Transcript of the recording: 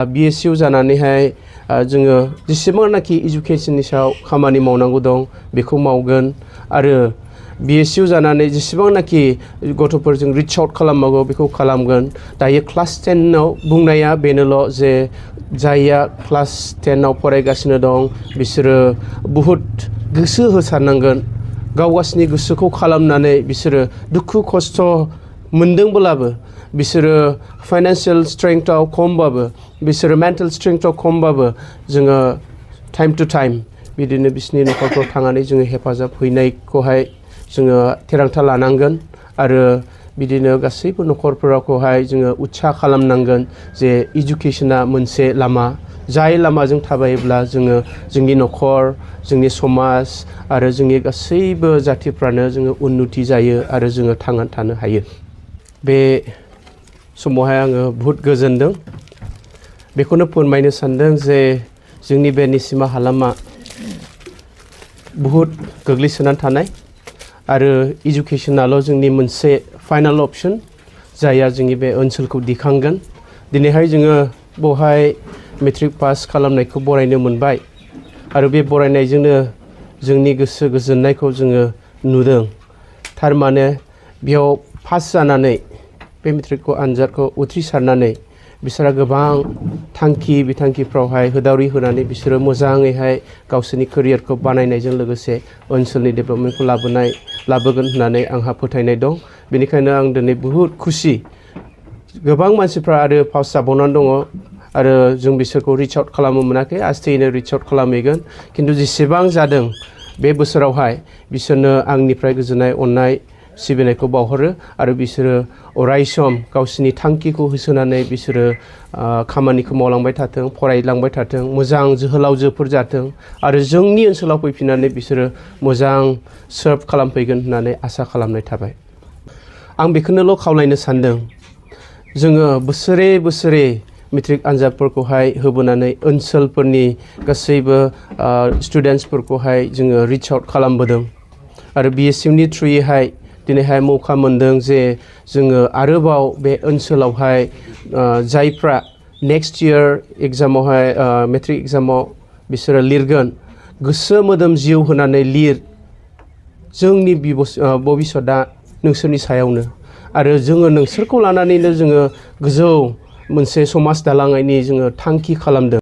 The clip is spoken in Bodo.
BSU जानानैहाय जोङो जेसेबांनाखि इडुकेसननि सायाव खामानि मावनांगौ दं बेखौ मावगोन आरो BSU जानानै जेसेबांनाखि गथ'फोरजों रिच आउट खालामनांगौ बेखौ खालामगोन। दायो क्लास 10 आव बुंनाया बेनोल' जे जायहा क्लास 10 आव फरायगासिनो दं बिसोरो बुहुद गोसो होसारनांगोन। गावगासिनि गोसोखौ खालामनानै बिसोरो दुखु खस्थ' मोनदोंब्लाबो बिसोरो फाइनान्शियल स्ट्रेंथआव खमबाबो बिसोरो मेन्टेल स्ट्रेंथआव खमबाबो जोङो टाइम टु टाइम बिदिनो बिसोरनि न'खरफ्राव थांनानै जोङो हेफाजाब हैनायखौहाय जोङो थिरांथा लानांगोन आरो बिदिनो गासैबो न'खरफोरखौहाय जोङो उत्साह खालामनांगोन जे इडुकेसना मोनसे लामा जाय लामाजों थाबायोब्ला जोङो जोंनि न'खर जोंनि समाज आरो जोंनि गासैबो जाथिफ्रानो जोङो उन्नति जायो आरो जोङो थांनानै थानो हायो। बे समावहाय आङो बहुद गोजोनदों। बेखौनो फोरमायनो सानदों जे जोंनि बे निसिमा हालामा बहुद गोग्लैसोनानै थानाय आरो इडुकेसनाल' जोंनि मोनसे फाइनाल अपसन जायहा जोंनि बे ओनसोलखौ दिखांगोन। दिनैहाय जोङो बेवहाय मेट्रिक पास खालामनायखौ बरायनो मोनबाय आरो बे बरायनायजोंनो जोंनि गोसो गोजोननायखौ जोङो नुदों। थारमाने बेयाव पास जानानै बे मेट्रिकखौ आनजादखौ उथ्रिसारनानै बिसोरा गोबां थांखि बिथांखिफ्रावहाय होदावरि होनानै बिसोरो मोजाङैहाय गावसोरनि केरियारखौ बानायनायजों लोगोसे ओनसोलनि डेभेलपमेन्टखौ लाबोगोन होननानै आंहा फोथायनाय दं। बेनिखायनो आं दिनै बुहुद खुसि। गोबां मानसिफ्रा आरो पास जाबावनानै दङ आरो जों बिसोरखौ रिच आउट खालामनो मोनाखै। आस्थेयैनो रिच आउट खालामहैगोन। खिन्थु जेसेबां जादों बे बोसोरावहाय बिसोरनो आंनिफ्राय गोजोननाय अननाय सिबिनायखौ बावहरो आरो बिसोरो अरायसम गावसिनि थांखिखौ होसोनानै बिसोरो खामानिखौ मावलांबाय थाथों, फरायलांबाय थाथों, मोजां जोहोलावजोफोर जाथों आरो जोंनि ओनसोलाव फैफिननानै बिसोरो मोजां सार्भ खालामफैगोन होननानै आसा खालामनाय थाबाय। आं बेखौनोल' खावलायनो सानदों जोङो बोसोरे बोसोरे मेट्रिक आनजादफोरखौहाय होबोनानै ओनसोलफोरनि गासैबो स्टुडेन्टसफोरखौहाय जोङो रिच आउट खालामबोदों आरो BSUनि थ्रुयैहाय दिनैहाय मौका मोनदों जे जोङो आरोबाव बे ओनसोलावहाय जायफ्रा नेक्स्ट इयार एग्जामावहाय मेट्रिक एग्जामाव बिसोरो लिरगोन गोसो मोदोम जिउ होनानै लिर। जोंनि भबिष्यतआ नोंसोरनि सायावनो आरो जोङो नोंसोरखौ लानानैनो जोङो गोजौ मोनसे समाज दालांनायनि जोङो थांखि खालामदों।